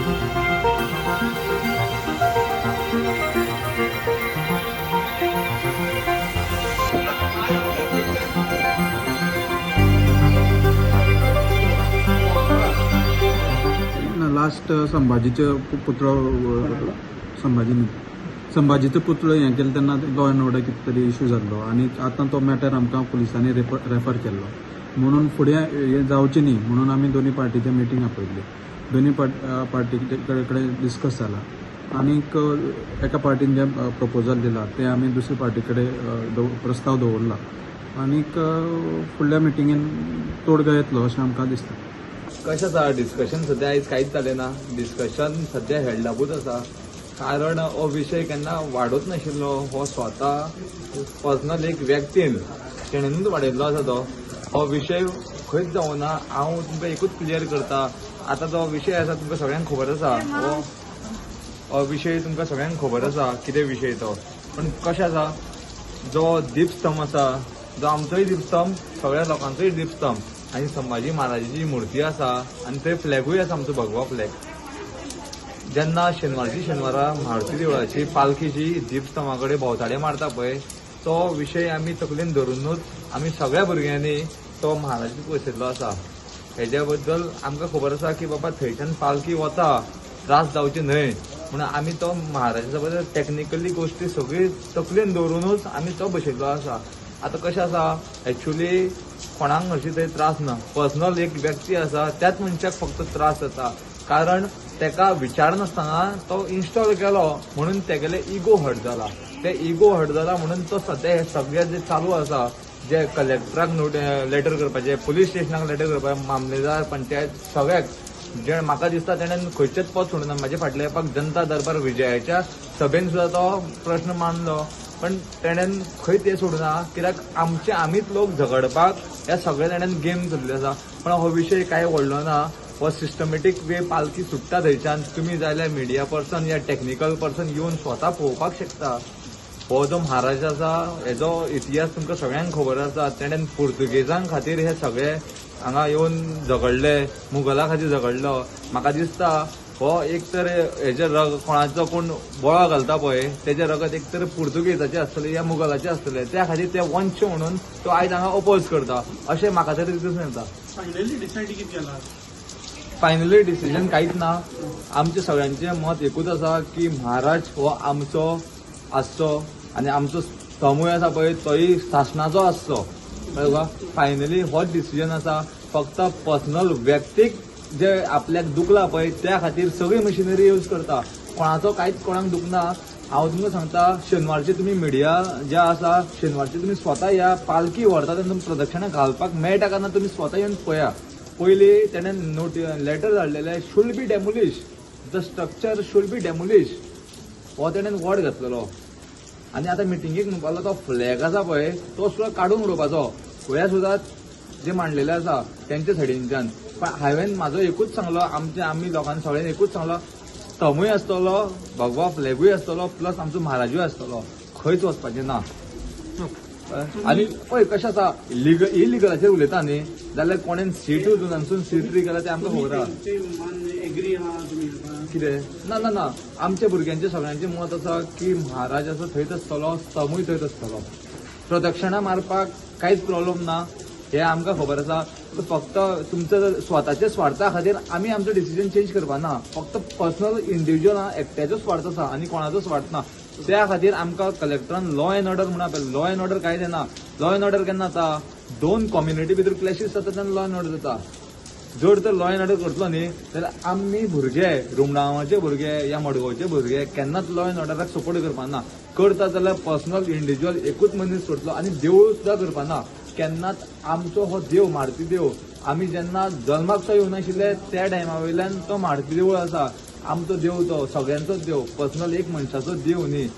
ना लास्ट संभाजीचे पुतळो, संभाजी संभाजीचो पुतळो हें केलें तेन्ना लॉ एंड ऑर्डर कितें तरी इशू जाल्लो आनी आतां तो मॅटर आमकां पुलिसांनी रेफर केल्लो म्हणून फुडें हें जावचें न्ही म्हणून आमी दोनी पार्टीचें मिटींग आपयल्ली. दोनी पार्टी कडेन डिस्कस जाला आनीक एका पार्टीन जें प्रपोजल दिलां तें आमी दुसरे पार्टी कडेन प्रस्ताव दवरला आनीक फुडल्या मिटिंगेन तोडगा येतलो अशें आमकां दिसता. कशें आसा डिस्कशन सद्या आयज कांयच जालें ना. डिस्कशन सद्या हेडलाबूच आसा, कारण हो विशय केन्ना वाडत नाशिल्लो. हो स्वता पर्सनल एक व्यक्तीन तेणेनूच वाडयल्लो आसा. तो हो विशय खंयच जावना. हांव तुमकां एकूच क्लियर करता, आतां जो विशय आसा तुमकां सगळ्यांक खबर आसा, हो विशय तुमकां सगळ्यांक खबर आसा कितें विशय तो. पूण कशें आसा, जो दीपस्तंभ आसा, जो आमचोय दीपस्तंभ, सगळ्या लोकांचोय दीपस्तंभ आनी संभाजी महाराजाची मूर्ती आसा आनी थंय फ्लॅगूय आसा आमचो भगवा फ्लॅग. जेन्ना शेनवारची शेनवारा मारुती देवळाची पालखीची दीपस्तंभा कडेन भोंवताडे मारता पळय, तो विशय आमी तकलेन धरुनूच आमी सगळ्या भुरग्यांनी तो महाराज बसयल्लो आसा. हेज्या बद्दल आमकां खबर आसा की बाबा थंयच्यान पालखी वता, त्रास जावचे न्हय म्हणून आमी तो महाराजाच्या बद्दल टॅक्निकली गोश्टी सगळी तकलेन दवरुनूच आमी तो बसयल्लो आसा. आतां कशें आसा, एक्चुली कोणाक हरशीं थंय त्रास ना, पर्सनल एक व्यक्ती आसा त्याच मनशाक फक्त त्रास जाता, कारण तेका विचारनासतना तो इन्स्टॉल केलो म्हणून तेगेले इगो हर्ट जाला. ते इगो हर्ट जाला म्हणून तो सद्या हे सगळे जे चालू आसा, जे कलेक्टराक नोट लेटर करपाचे, पुलीस स्टेशनाक लेटर करपाचे, मामलेदार, पंचायत सगळ्याक, जे म्हाका दिसता तेणें खंयचेच पद सोडूना. म्हाजे फाटल्या येवपाक जनता दरबार विजयाच्या सभेन सुद्दां तो प्रश्न मांडलो, पण तेणें खंय तें सोडूना, कित्याक आमचे आमीच लोक झगडपाक ह्या सगळ्या तेणें गेम चल्ली आसा. पण हो विशय कांय व्हडलो ना. हो सिस्टमॅटीक वे पालखी सुट्टा थंयच्यान, तुमी जाय जाल्यार मिडिया पर्सन या टॅक्निकल पर्सन येवन स्वता पळोवपाक शकता. हो जो महाराज आसा हेजो इतिहास तुमकां सगळ्यांक खबर आसा. तेणें पुर्तुगेजां खातीर हे सगळे हांगा येवन झगडले, मुगला खातीर झगडलो. म्हाका दिसता हो एक तर हेजे रग कोणाचो कोण बोळो घालता पळय तेजें रगत एक तर पुर्तुगेजाचें आसतलें या मुगलाचें आसतलें, त्या खातीर ते वंश म्हणून तो आयज हांगा अपोज करता अशें म्हाका तरी दिसून येता. फायनली डिसायड कितें केला? फायनली डिसिजन कांयच ना. आमचें सगळ्यांचें मत एकूच आसा की महाराज हो आमचो आसचो आनी आमचो स्तंभूय आसा पळय तोय सासणाचो आसचो. कळ्ळें तुका? फायनली होच डिसिजन आसा. फक्त पर्सनल व्यक्तीक जे आपल्याक दुखला पळय त्या खातीर सगळी मशिनरी यूज करता, कोणाचो कांयच कोणाक दुखना. हांव तुमकां सांगता, शेनवारची तुमी मिडिया जे आसा, शेनवारची तुमी स्वता ह्या पालखी व्हरता तेन्ना तुमी प्रदक्षिणा घालपाक मेळटा काय ना तुमी स्वता येवन पळया. पयलीं तेणें नोटी letter धाडलेलें, should be demolish, the structure should be demolish, हो तेणें वर्ड घातलेलो. आनी आतां मिटिंगेक म्हणपाक लागलो तो फ्लॅग आसा पळय तो सुद्दां काडून उडोवपाचो, हे सुद्दां जे मांडलेले आसा तेंच्या सायडीनच्यान. पण हांवें म्हाजो एकूच सांगलो, आमचे आमी लोकांनी सगळ्यांनी एकूच सांगलो, स्तंभूय आसतलो, भगवा फ्लॅगूय आसतलो, प्लस आमचो महाराजूय आसतलो, खंयच वचपाचें ना. आनी पळय कशें आसा, इलिगलाचेर उलयता न्ही जाल्यार कोणेन सीट वचून हांसून सीट फ्री केला तें आमकां खबर आसा. कितें ना ना ना, आमच्या भुरग्यांचें सगळ्यांचें मत आसा की महाराज आसा थंयच आसतलो, स्तंभूय थंयच आसतलो, प्रदक्षिणा मारपाक कांयच प्रॉब्लम ना, हें आमकां खबर आसा. फक्त तुमचो स्वताच्या स्वार्था खातीर आमी आमचो डिसिजन चेंज करपा ना, फक्त पर्सनल इंडिविज्युअल एकट्याचो स्वार्थ आसा आनी कोणाचो स्वार्थ ना. त्या खातीर आमकां कलेक्टरान लॉ एंड ऑर्डर म्हणून आपयलें. लॉ एंड ऑर्डर कांय जायना. लॉ एंड ऑर्डर केन्ना जाता, दोन कम्युनिटी भितर क्लॅशीस जाता तेन्ना लॉ एंड ऑर्डर जाता. जर तर लॉ एंड ऑर्डर करतलो न्ही जाल्यार आमी भुरगे, रुमडावाचे भुरगे या मडगांवचे भुरगे केन्नाच लॉ एंड ऑर्डराक सपोर्ट करपा ना. करता जाल्यार पर्सनल इंडिविज्युअल एकूच मनीस सोडलो आनी देवूळ सुद्दां करपा ना केन्नाच. आमचो हो देव मारुती देव, आमी जेन्ना जल्माक सुद्दां येवनाशिल्ले त्या टायमा वयल्यान तो मारुती देवूळ आसा. आमचो देव तो सगळ्यांचोच देव, पर्सनल एक मनशाचो देव न्ही.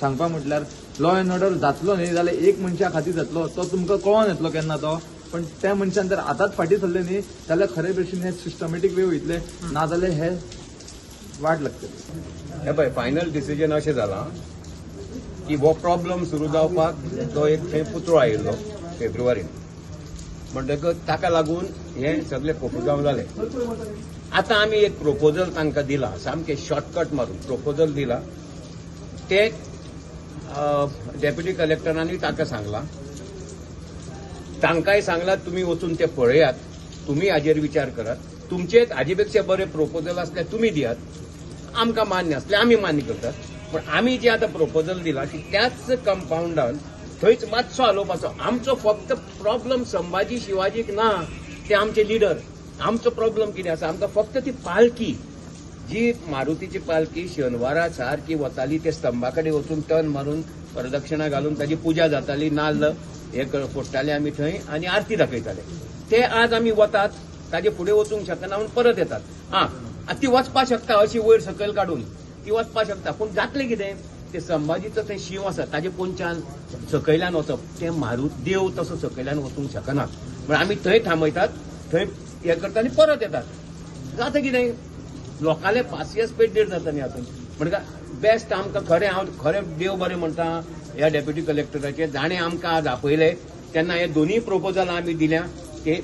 सांगपा म्हटल्यार लॉ एंड ऑर्डर जातलो न्ही जाल्यार एक मनशा खातीर जातलो, तो तुमकां कळोन येतलो केन्ना तो. पण त्या मनशान जर आतांच फाटीं सरले न्ही जाल्यार खरे भशेन हे सिस्टमॅटीक वे वयतले, ना जाल्यार हे वाट लागतली. हे पळय, फायनल डिसिजन अशें जालां की हो प्रॉब्लम सुरू जावपाक तो एक थंय पुतळो आयिल्लो फेब्रुवारीन, म्हणटकच ताका लागून हें सगळें कोफुजांव जालें. आतां आमी एक प्रोपोजल तांकां दिलां, सामकें शॉर्टकट मारून प्रोपोजल दिलां. ते डेप्युटी कलेक्टरांनी ताका सांगलां, तांकांय सांगलां तुमी वचून ते पळयात, तुमी हाजेर विचार करात, तुमचे हाजे पेक्षा बरें प्रोपोजल आसल्यार तुमी दियात, आमकां मान्य आसल्यार आमी मान्य करतात. पूण आमी जे आतां प्रोपोजल दिलां की त्याच कंपावंडान थंयच मातसो हालोवपाचो. आमचो फक्त प्रॉब्लम संभाजी शिवाजीक ना, ते आमचे लिडर. आमचो प्रॉब्लम कितें आसा, आमकां फक्त ती पालखी जी मारुतीची पालखी शेनवारा सारकी वताली ते स्तंभा कडेन वचून टर्न मारून प्रदक्षिणा घालून ताजी पुजा जाताली, नाल्ल हे फोडटाले आमी थंय आनी आरती दाखयताले. ते आज आमी वतात ताजे फुडें वचूंक शकना म्हूण परत येतात. आं, ती वचपाक शकता अशी वयर सकयल काडून ती वचपाक शकता, पूण जातलें कितें, ते संभाजीचो थंय शींव आसा ताजे पोंच्यान सकयल्यान वचप, ते मारू देव तसो सकयल्यान वचूंक शकना म्हण आमी थंय थांबयतात, थंय हें करता आनी परत येतात. जाता कितें, लोकांले पासियेंस पेड्डेर जाता न्ही हातूंत. म्हणटा बेस्ट आमकां खरें, हांव खरें देव बरें म्हणटा ह्या डेप्युटी कलेक्टराचे, जाणें आमकां आज आपयले तेन्ना हे दोनूय प्रोपोजलां आमी दिल्या. ते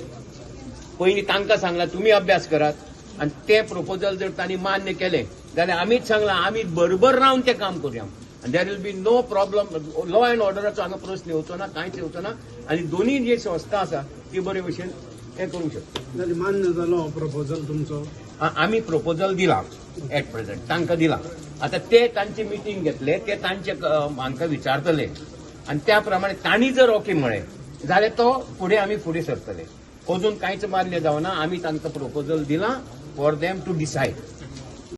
पयलीं तांकां सांगलां तुमी अभ्यास करात आनी ते प्रोपोजल जर तांणी मान्य केलें जाल्यार आमीच सांगलां आमी बरोबर रावन तें काम करुया आनी there will be no problem. Law and ऑर्डराचो हांगा प्रस्न येवचो ना, कांयच येवचो ना आनी दोनूय जी संस्था आसा ती बरे भशेन हें करूंक शकता. जाल्यार मान्य जालो हो प्रपोजल तुमचो? आमी प्रोपोजल दिलां एट प्रेझेंट तांकां दिलां. आतां ते तांची मिटींग घेतले, ते तांचे हांकां विचारतले आनी त्या प्रमाणे तांणी जर ओके म्हळें जाल्यार तो फुडें आमी फुडें सरतले. अजून कांयच मान्य जावना, आमी तांकां प्रोपोजल दिलां फॉर देम टू डिसायड.